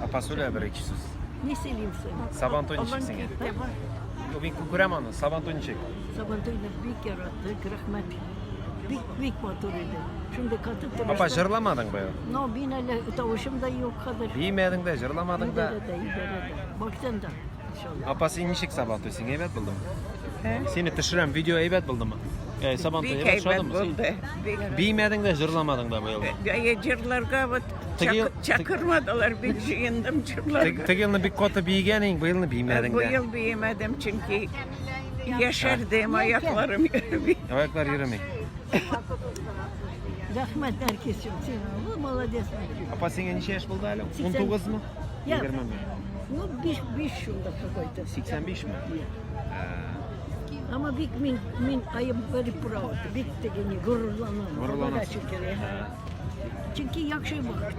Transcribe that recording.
Апа, сөйлә бер ике сүз. Ни сөйлим соң? Сабантуй ничек сиңа? Юк, мин күрәм аны. Сабантуй ничек? Сабантуйны бик яраттык, рәхмәт. Бик, бик матур иде. Шундый каты тырыштык. Апа, җырламадың быел? Но мин әле тавышым да юк хәзер. Биемәдең дә, җырламадың да. Идарәдә, идарәдә. Бактым да. Иншалла. Апа, син ничек Сабантуй? Сиңа әйбәт булдымы? Сине төшерәм, видео әйбәт булдымы? Э, Сабантуй Бик әйбәт әйбәт ошадымы? булды. Бик. Биемәдең дә, җырламадың да быел. Әйе, җырларга вот Теге- чакырмадылар, бик җыендым җырларга. Теге елны бик каты биегән идең, быелны биемәдең Бу дә. ел биемәдем, чөнки яшәрдем, аякларым йөрми. Аяклар йөреми. Рәхмәт, Нәркисчем, син ну, молодец. Нәркис. Апа, сиңа ничә яшь булды әле? 80. 19 мы? Я. 21. Ну, биш шунда какой-то. 85 ми? Ama бик мин, мин I am very proud. Бик тегене горурланам. Горурланасың. Аллага шөкер. Чөнки яхшы бактым.